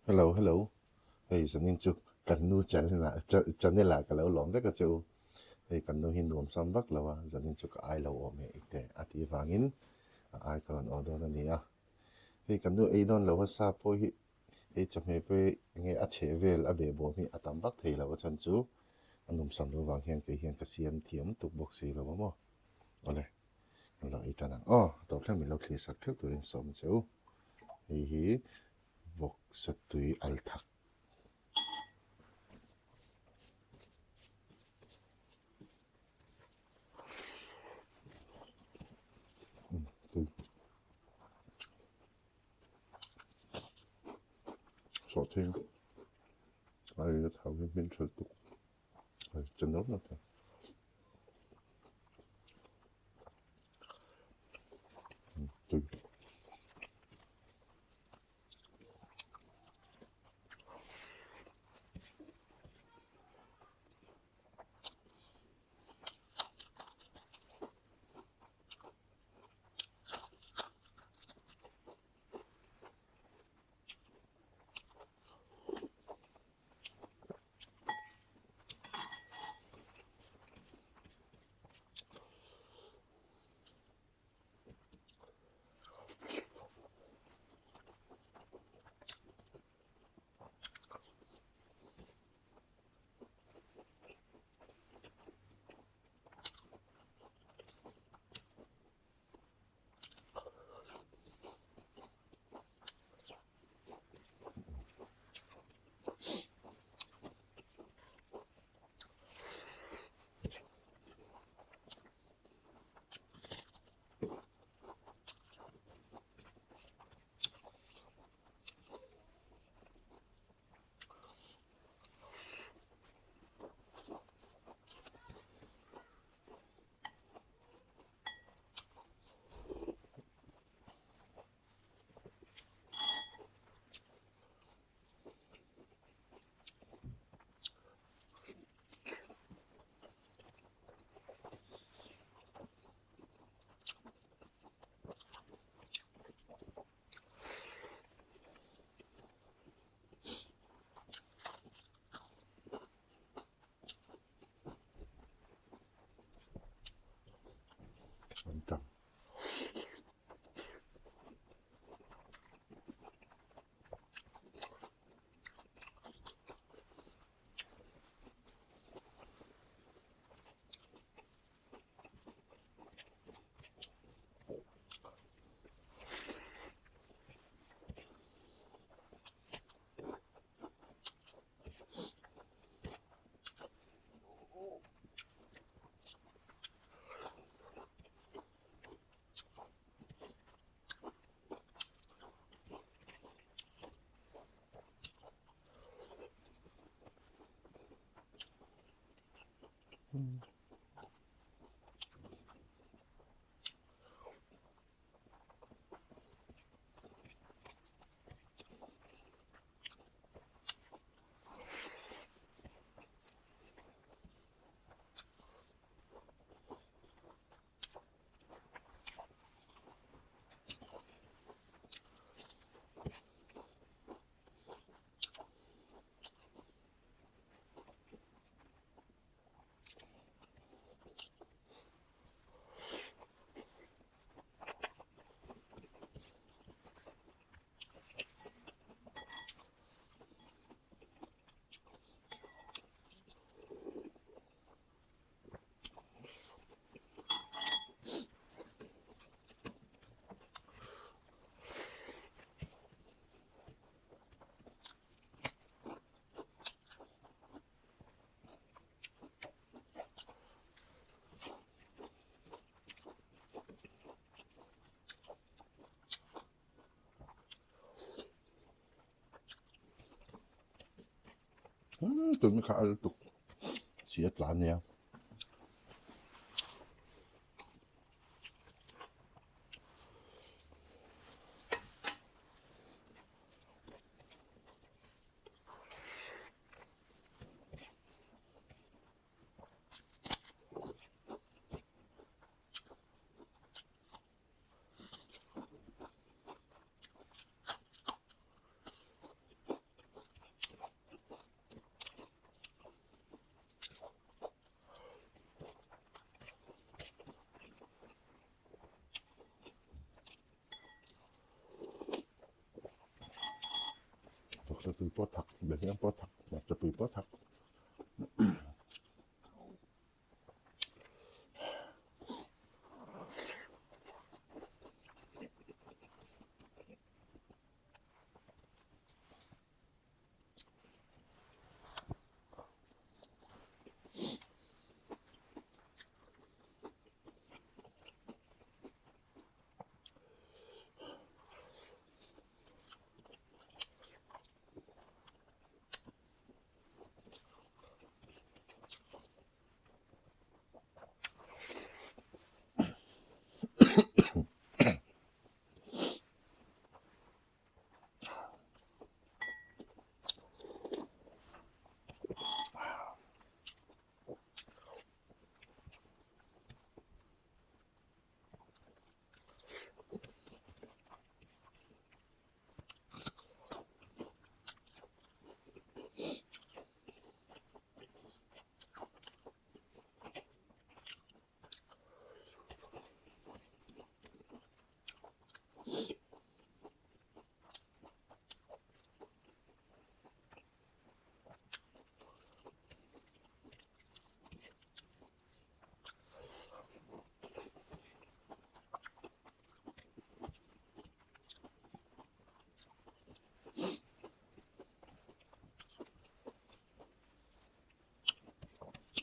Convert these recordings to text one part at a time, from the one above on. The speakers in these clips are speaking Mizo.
Hello hello, hei zanin chu kan nu channel ah channel ah ka lo lawm vek a che u. Hei kan nu hi nuam sam vak lo a, zanin chu ka ai lo awm e i te a tih vangin a ai ka rawn aw dawn a ni a. Hei kan nu ei dawn lo a sa pawh hi hei chawhmeh pawh hi enge a chheh vel a behbawm hi a tam vak thei lo a chhan chu a nuam sam lo vang hian kei hian ka siam thiam tuk bawk si lo a maw. Awle kan lo ei tan ang aw, a tawp thleng min lo thlir sak theuh turin sawm che u. Hei hi vawk satui al thak. Sawhthing a ei a thau hi hmin tha lutuk a che nawk nawk thei. Tui. An tang. Umm tun kha al tuk chi a tlan nia. Vawksa tui pawh thak, behliang pawh thak, hmarchapui pawh thak.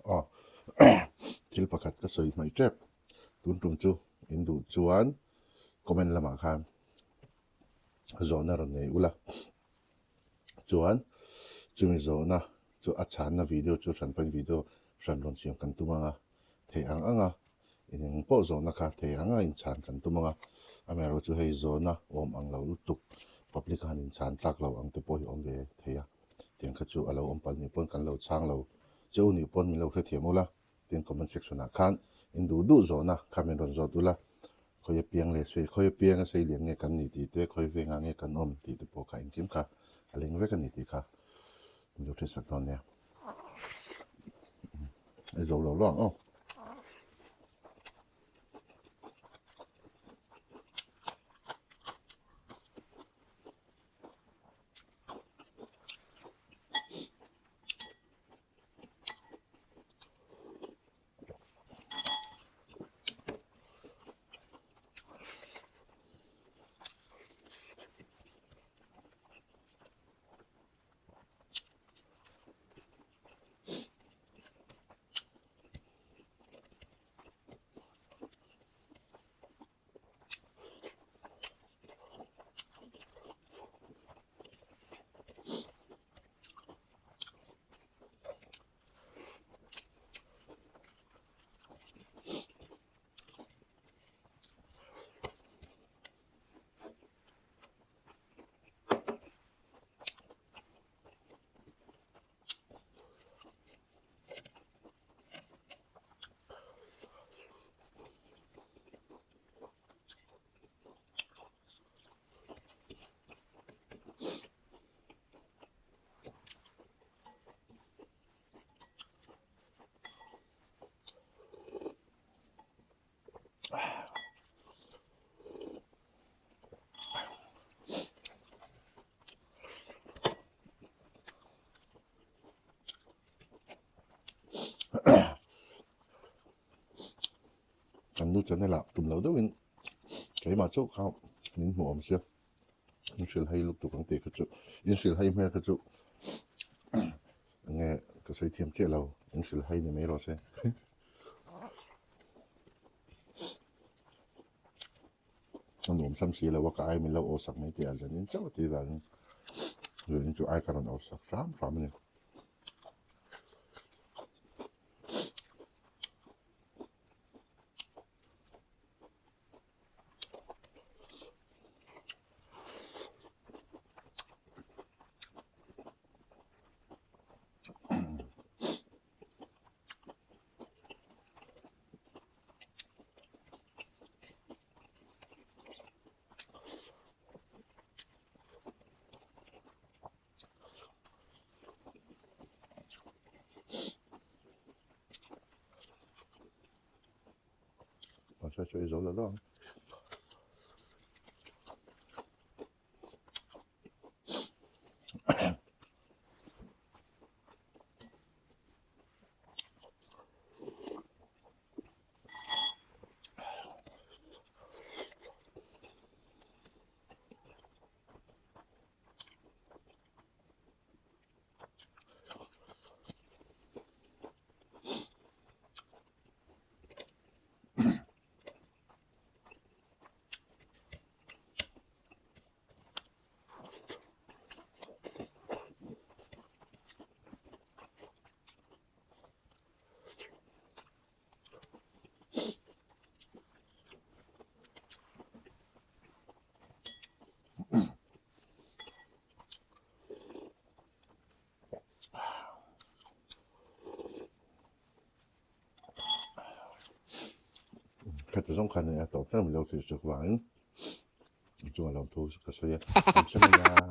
Aw thil pakhat ka sawi hmaih tep tun tum chu in duh chuan comment lamah khan zawhna rawn nei ula chuan chumi zawhna chu a chhanna video chu hran pahin video hran rawn siam kan tum ang a theih ang ang a eng pawh zawhna kha theih ang a inchhan kan tum ang a amaherawh chu hei zawhna awm ang lo lutuk public a han inchhan tlak lo ang te pawh hi awm ve thei a tiang kha chu a lo awm palh nih pawn kan lo chhang lo cheu nih pawn min lo hrethiam ula tin comment section ah khan in duh duh zawhna kha min rawn zawt ula khawi apiang leh sei khawi apiang a sei lian nge kan nih tih te khawi vengah nge kan awm tih te pawh kha engkim kha a leng vek a ni tih kha min lo hriatsak dawn nia. Ei zo lo lo ang aw. Kan nu channel ah tum lo deuhin keimah chauh kha min hmuh awm sia in hrilh hai lutuk ang tih kha chu in hrilh hai hmel kha chu enge ka sawi thiam chiah lo in hrilh hai ni mai rawh se. A nuam sam si lo a ka ai min lo aw sak mai tih a zanin chauh a tih vangin zanin chu ai ka rawn aw sak hram hram a ni. Mahse chu ei zo lo lo ang. Khata zawng khan a tawp thleng min lo thlir chuk vangin i chungah lawmthu ka sawi a, kan hre mai a.